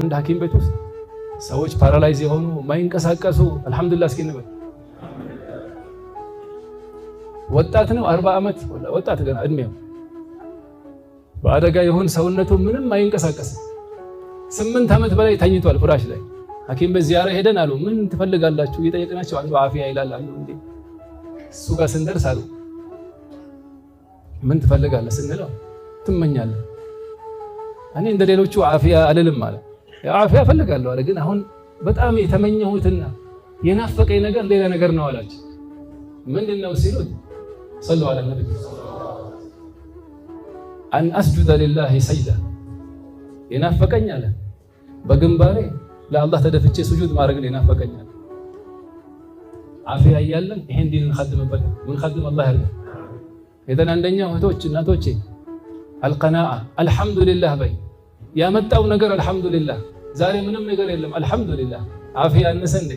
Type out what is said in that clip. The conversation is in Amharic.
አንድ ሐኪም ቤት ውስጥ ሰዎች paralyze የሆኑ ማይንቀሳቀሱ፣ አልሐምዱሊላህ እስኪ እንበል። ወጣት ነው፣ 40 ዓመት ወጣት ገና እድሜው፣ በአደጋ ይሁን ሰውነቱ ምንም አይንቀሳቀስም። 8 ዓመት በላይ ተኝቷል ፍራሽ ላይ። ሐኪም ቤት ዚያራ ሄደን አሉ ምን ትፈልጋላችሁ እየጠየቅናቸው አንዱ አፊያ ይላል፣ አንዱ እንዴ። እሱ ጋር ስንደርስ አሉ ምን ትፈልጋለህ ስንለው ትመኛለህ? እኔ እንደ ሌሎቹ አፊያ አልልም አለ። አፊያ እፈልጋለሁ አለ። ግን አሁን በጣም የተመኘሁትና የናፈቀኝ ነገር ሌላ ነገር ነው አላቸው። ምንድን ነው ሲሉት፣ صلوا على النبي፣ أن أسجد لله سجدة፣ የናፈቀኝ አለ በግንባሬ ለአላህ ተደፍቼ ሱጁድ ማድረግ ነው የናፈቀኝ አለ። አፊያ እያለን ይሄን ዲን እንኸድምበት፣ ምንኸድም አላህ ያርገን። إذن አንደኛው እህቶች እናቶቼ القناعة፣ አልሐምዱሊላህ በይ። ያመጣው ነገር አልሐምዱሊላህ። ዛሬ ምንም ነገር የለም፣ አልሐምዱሊላህ። አፊያ አነሰ እንዴ?